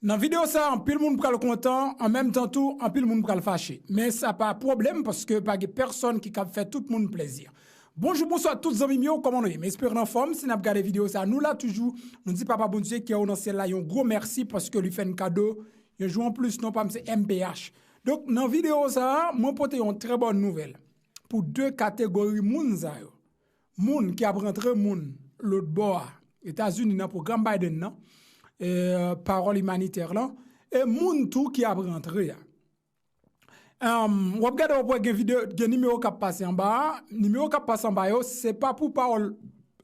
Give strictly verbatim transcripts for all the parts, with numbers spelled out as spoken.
Nan videyo sa a, anpil moun pral kontan, an menm tan tou, anpil moun pral fache. Men sa pa pwoblèm, paske pa gen pèsonn ki kab fè tout moun plezi. Bonjou, bonswa tout zanmi m yo, kòman nou ye? M espere n anfòm. Si n ap gade videyo sa a, nou la toujou. Nou di Papa Bondye ki anwo nan syèl la yon gwo mèsi paske li fè n kado yon jou anplis. Non pa m se M P H. Donk, nan videyo sa a, mwen pote yon trè bòn nouvèl pou de kategori moun sa yo. Moun ki ap rantre moun lòtbò a, Etazini, nan pwogram Biden nan, e, pawòl imanitè lan, e moun tou ki ap rantre a. Em, w ap gade, w ap wè gen videyo, gen nimewo k ap pase anba a. Nimewo k ap pase anba yo, se pa pou pawòl,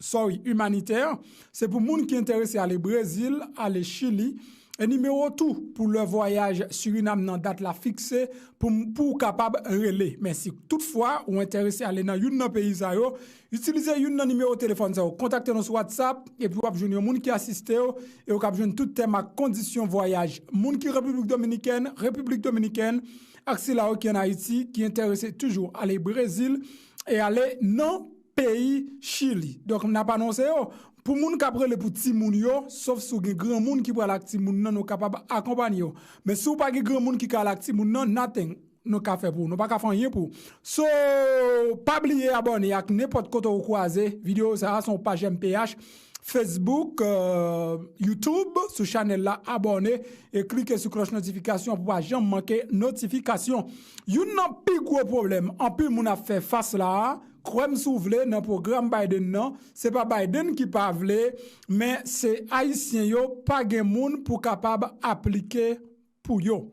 sorry, imanitè, se pou moun ki enterese ale Brezil, ale Chili, e nimewo tou pou lè vwayaj Surinam nan dat la fikse pou, pou w kapab rele. Men si toutfwa ou enterese ale nan youn nan peyi sa yo, itilize youn nan nimewo telefòn sa yo. Kontakte nou sou WhatsApp, epi w ap jwenn yon moun ki asiste w, e w kab jwenn tout tèm ak kondisyon vwayaj. Moun ki Repiblik Dominikèn, Repiblik Dominikèn, ak sila yo ki ann Ayiti, ki enterese toujou ale Brezil e ale nan peyi Chili. Donk, n ap anonse yo. Pou moun k ap rele pou timoun yo, sof si w gen granmoun ki pral ak timoun nan, nou kapab akonpanye w. Men si w pa gen granmoun ki ka al ak timoun nan, nothing nou ka fè pou ou. Nou pa ka fè anyen pou ou. So, pa bliye abòne ak nenpòt kote ou kwaze videyo sa a, se yon paj M P H, Facebook, euh, YouTube, sou chanèl la, abòne e klike sou klòch notifikasyon pou pa janm manke notifikasyon. Youn nan pi gwo pwoblèm anpil moun ap fè fas la a, kwè m si w vle, nan pwogram Biden nan, se pa Biden ki pa vle, men se Ayisyen yo pa gen moun pou kapab aplike pou yo.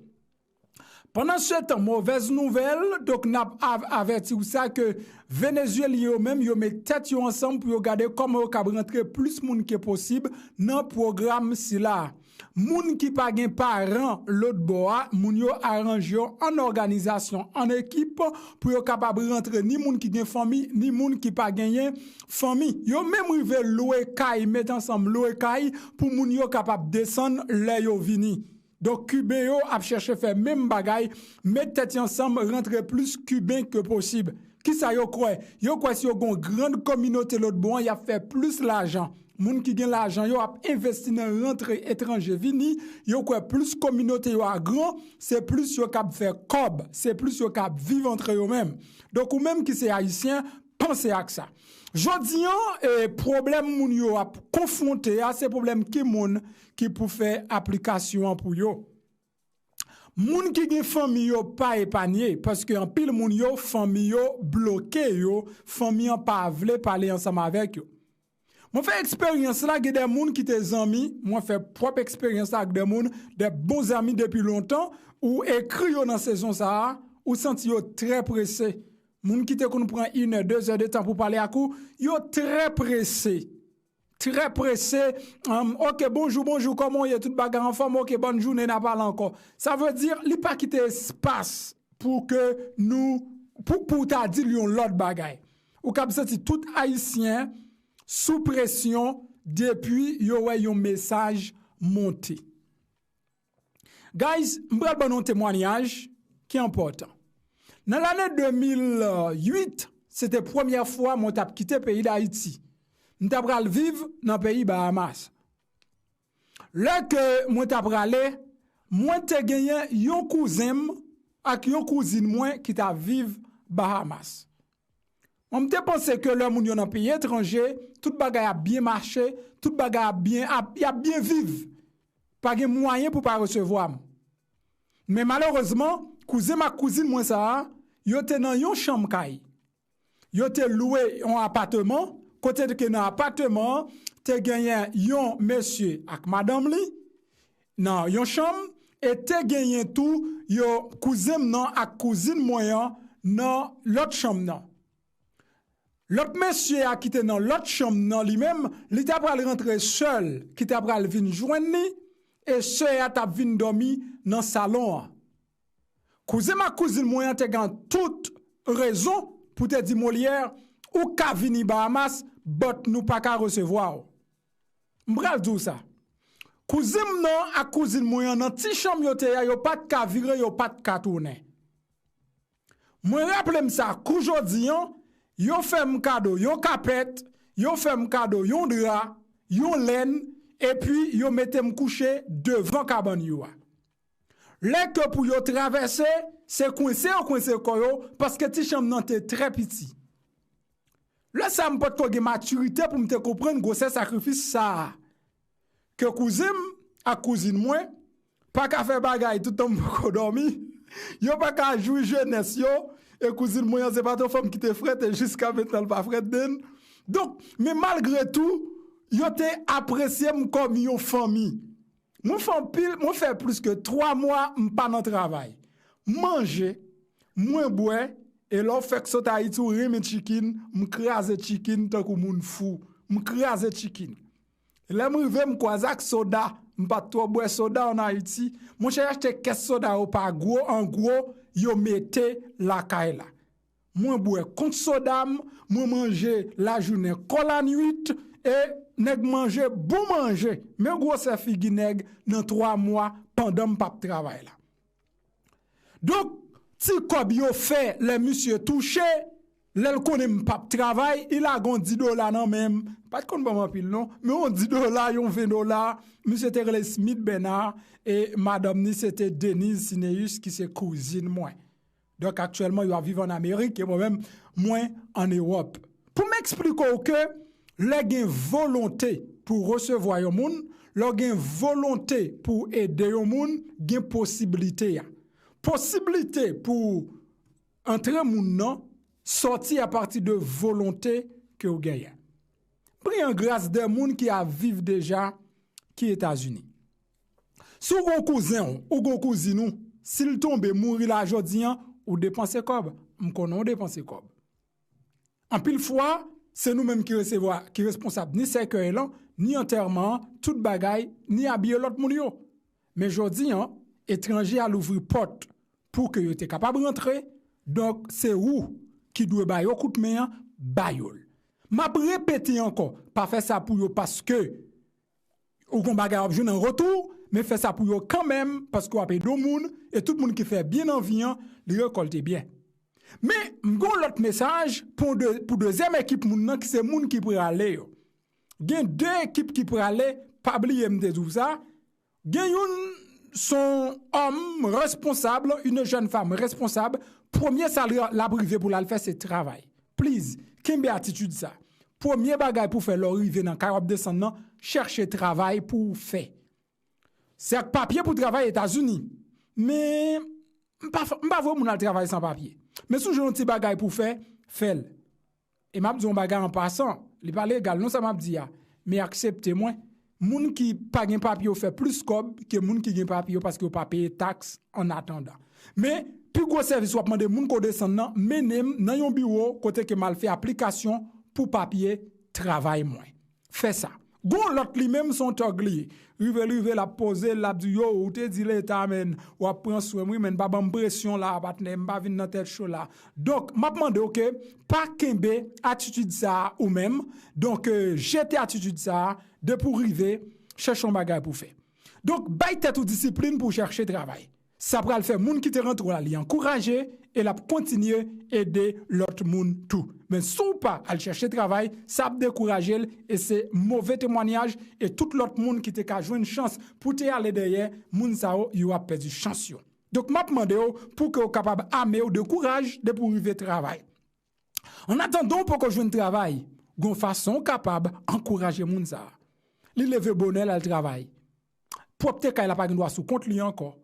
Pandan se tan, movèz nouvèl, donk n ap av-, avèti w sa ke Venezyelyen yo menm, yo met tèt yo ansanm pou yo gade kòman yo kab rantre plis moun ke posib nan pwogram sila a. Moun ki pa gen paran lòtbò a, moun yo aranje yo an òganizasyon, an ekip, pou yo kapab rantre ni moun ki gen fanmi, ni moun ki pa genyen fanmi. Yo menm rive lwe kay, met ansanm lwe kay pou moun yo kapab desann lè yo vini. Donk, Kiben yo ap chèche fè menm bagay, met tèt yo ansanm, rantre plis Kiben ke posib. Kisa yo kwè? Yo kwè si yo gen yon grann kominote lòtbò an, y ap fè plis lajan. Moun ki gen lajan yo ap envesti nan rantre etranje vini, yo kwè plis kominote yo a gran, se plis yo kab fè kòb, se plis yo kab viv antre yo menm. Donk, ou menm ki se Ayisyen, panse ak sa. Jodi an, e, pwoblèm moun yo ap konfwonte a, se pwoblèm ki moun ki pou fè aplikasyon an pou yo. Moun ki gen fanmi yo pa epanye, paske anpil moun yo, fanmi yo bloke yo, fanmi an pa vle pale ansanm avèk yo. Mwen fè eksperyans la, gen de moun ki te zanmi, mwen fè pwòp eksperyans la ak de moun, de bon zanmi depi lontan, ou ekri yo nan sezon sa a, ou santi yo trè prese. Moun ki te konn pran inè, dezè de tan pou pale ak ou, yo trè prese. Trè prese. Em, ok, bonjou, bonjou, kòman w ye? Tout bagay anfòm? Ok, bòn jounen, n a pale ankò. Sa vle di, li pa kite espas pou ke nou, pou, pou w ta di l yon lòt bagay. Ou kab santi tout Ayisyen sou presyon depi yo wè yon mesaj monte. Guys, m pral ban nou yon temwanyaj ki enpòtan. Nan lane de mil uit, se te premyè fwa mwen t ap kite peyi Dayiti. M t ap pral viv nan peyi Bahamas. Lè ke mwen t ap prale, mwen te genyen yon kouzen m ak yon kouzin mwen ki t ap viv Bahamas. Mwen, m te panse ke lè moun yo nan peyi etranje, tout bagay ap byen mache, tout bagay ap byen, ap, y ap byen viv. Pa gen mwayen pou pa resevwa m. Men malerezman, kouzen m ak kouzin mwen sa a, yo te nan yon chanm kay. Yo te lwe yon apateman, kote ke nan apateman an, te genyen yon mesye ak madanm li nan yon chanm, e te genyen tou yo kouzen m nan ak kouzin mwen an nan lòt chanm nan. Lòt mesye a ki te nan lòt chanm nan li menm, li ta pral rantre sè l ki ta pral vin jwenn li, e sè a t ap vin dòmi nan salon an. Kouzen m ak kouzin mwen an te gen tout rezon pou te di Molière, ou ka vini Bahamas, but nou pa ka resevwa w. M pral di w sa. Kouzen m nan ak kouzin mwen an nan ti chanm yo te ye a, yo pa t ka vire, yo pa t ka tounen. Mwen raple m sa kou jodi an, yo fè m kado yon kapèt, yo fè m kado yon dra, yon lèn, epi yo mete m kouche devan kabann yo a. Lè ke pou yo travèse, se kwense yo kwense kò yo, paske ti chanm nan te trè piti. Lè sa a, m potko gen matirite pou m te konprann gwosè sakrifis sa a. Ke kouzen m ak kouzin mwen pa ka fè bagay toutan m poko dòmi, yo pa ka jwi jenès yo, e kouzin mwen an se pa t yon fanm ki te frèt, e jiska mentnan l pa frèt, then. Donk, men malgre tou, yo te apresye m kòm yon fanmi. Mwen fè anpil, mwen fè plis ke twa mwa m pa nan travay. Manje, mwen bwè, e lè w fèk sot Ayiti, w renmen chicken, m kraze chicken tankou moun fou. M kraze chicken. Lè m rive, m kwaze ak soda. M pa t twò bwè soda ann Ayiti. Monchè, achte kès soda yo pa gwo, an gwo, yo mete lakay la. Mwen bwè kont soda m, mwen manje lajounen kò lannuit, e nèg manje bon manje. Men gwosè figi nèg nan twa mwa pandan m p ap travay la. Donk, ti kòb yo fè lè misye touche, lè l konnen m p ap travay, li lage yon dis dola nan men m. Pa t konn ban m anpil non, men yon dis dola, yon ven dola. Misye te rele Smith Bernard, e madanm ni se te Denise Cineus ki se kouzin mwen. Donk, aktyèlman, yo ap viv ann Amerik, e mwen menm, mwen ann Ewòp. Pou m eksplike w ke lè gen volonte pou resevwa yon moun, lè w gen volonte pou ede yon moun, gen posiblite a. Posiblite pou antre moun nan sòti apati de volonte ke w genyen. Pri an gras de moun ki ap viv deja ki Etazini. Si w gon kouzen w, ou gon kouzin ou, si l tonbe mouri la jodi an, ou depanse kòb. M konnen w depanse kòb. Anpil fwa, se nou menm ki resevwa, ki responsab ni sèkèy lan, ni antèman an, tout bagay, ni abiye lòt moun yo. Men jodi an, etranje a louvri pòt pou ke yo te kapab rantre, donk se ou ki dwe ba yo kout men an, ba yo l. M ap repete ankò, pa fè sa pou yo paske ou gon bagay w ap jwenn an retou, men fè sa pou yo kanmenm, paske w ap ede yon moun, e tout moun ki fè byen nan vi an, li rekòlte byen. Men, m gon lòt mesaj pou de, pou dezyèm ekip moun nan, ki se moun ki prale yo. Gen de ekip ki prale, pa bliye m te di w sa. Gen youn, se yon òm responsab, une jeune femme responsable. Premye sa l, l ap rive pou l al fè, se travay. Please, kenbe atitid sa. Premye bagay pou fè lè w rive nan kay w ap desann nan, chèche travay pou w fè. Se ak papye pou travay Etazini. Men, m pa, m pa voye moun al travay san papye. Men si w jwenn yon ti bagay pou fè, fè l. E m ap di yon bagay an pasan, li pa legal non sa m ap di a, men aksepte mwen. Moun ki pa gen papye yo fè plis kòb ke moun ki gen papye yo paske yo pa peye taks an atandan. Men, pi gwo sèvis w ap mande moun ke w desann nan, mennen m nan yon biwo kote ke m al fè aplikasyon pou papye travay mwen. Fè sa. Gon lòt li menm se yon tòg li ye. Rive l rive, l ap poze, l ap di, yo, ou te di Leta, men, w ap pran swen m, wi, men, pa ban m presyon la, patnè, m pa vin nan tèt cho la. Donk, m ap mande w ke pa kenbe atitid sa a ou menm. Donk, euh, jete atitid sa a, depi w rive, chèche yon bagay pou w fè. Donk, bay tèt ou disiplin pou w chèche travay. Sa pral fè moun ki te rantre w la, li ankouraje e l ap kontinye ede lòt moun tou. Men si w pa al chèche travay, sa ap dekouraje l e se move temwanyaj e tout lòt moun ki te ka jwenn chans pou te ale dèyè moun sa yo, yo ap pèdi chans yo. Donk, m ap mande w pou ke w kapab ame w de kouraj depi w rive travay. Annatandan w poko jwenn travay, gon fason w kapab ankouraje moun sa a. Li leve bonè, l al travay. Pwòpte kay la pa gen dwa sou kont li ankò.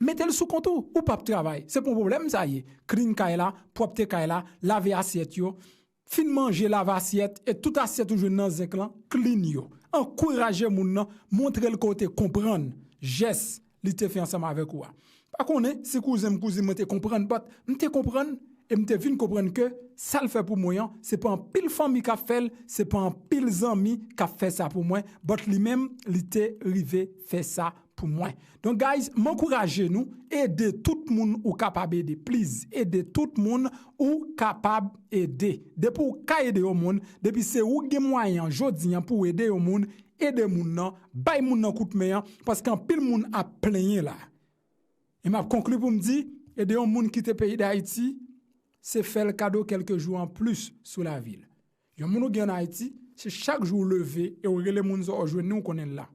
Mete l sou kont ou, ou p ap travay. Se pa yon pwoblèm sa ye. Clean kay la, pwòpte kay la, lave asyèt yo. Fin manje, lave asyèt, e tout asyèt ou jwenn nan zenk lan, clean yo. Ankouraje moun nan, montre l ke w te konprann jès li te fè ansanm avèk ou a. Pa konnen si kouzen m, kouzin mwen te konprann, but m te konprann e m te vin konprann ke sa l fè pou mwen an, se pa anpil fanmi k ap fè l, se pa anpil zanmi k ap fè sa pou mwen, but li menm, li te rive fè sa pou mwen. Donk, guys, m ankouraje nou, ede tout moun ou kapab ede. Please, ede tout moun ou kapab ede. Depi w ka ede yon moun, depi se ou k gen mwayen an jodi an pou w ede yon moun, ede moun nan, bay moun nan kout men an, paske anpil moun ap plenyen la. E m ap konkli pou m di, ede yon moun kite peyi Dayiti, se fè l kado kèlke jou an plis sou lavi l. Yon moun ou gen ann Ayiti, se chak jou w leve e w rele moun sa w jwenn ni, w konnen l la.